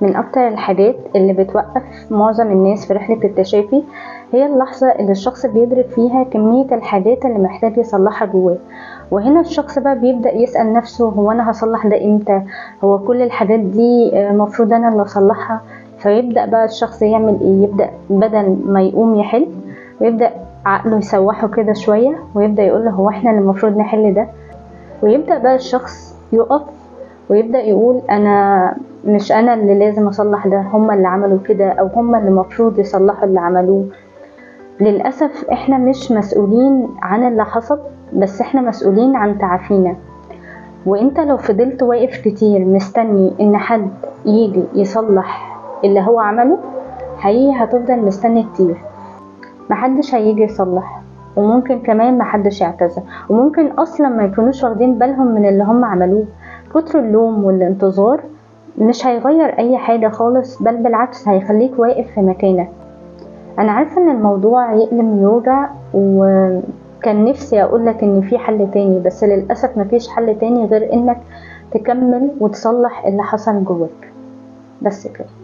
من أكتر الحاجات اللي بتوقف معظم الناس في رحلة التشافي هي اللحظة اللي الشخص بيدرك فيها كمية الحاجات اللي محتاج يصلحها جواه. وهنا الشخص بقى بيبدأ يسأل نفسه، هو أنا هصلح ده إمتى؟ هو كل الحاجات دي المفروض أنا اللي أصلحها؟ فيبدأ بقى الشخص يعمل إيه؟ يبدأ بدل ما يقوم يحل، ويبدأ عقله يسوحه كده شوية، ويبدأ يقول له هو إحنا اللي المفروض نحل ده. ويبدأ بقى الشخص يقف ويبدأ يقول أنا مش أنا اللي لازم أصلح ده، هم اللي عملوا كده، أو هم اللي المفروض يصلحوا اللي عملوه. للأسف إحنا مش مسؤولين عن اللي حصل، بس إحنا مسؤولين عن تعافينا. وإنت لو فضلت واقف كتير مستني إن حد يجي يصلح اللي هو عمله، حقيقي هتفضل مستني كتير، محدش هيجي يصلح، وممكن كمان محدش يعتذر، وممكن أصلا ما يكونوش واخدين بالهم من اللي هم عملوه. كتر اللوم والانتظار مش هيغير أي حاجة خالص، بل بالعكس هيخليك واقف في مكانك. أنا عارفة إن الموضوع يألم ويوجع، وكان نفسي أقولك إن في حل تاني، بس للأسف مفيش حل تاني غير إنك تكمل وتصلح اللي حصل جواك. بس كده.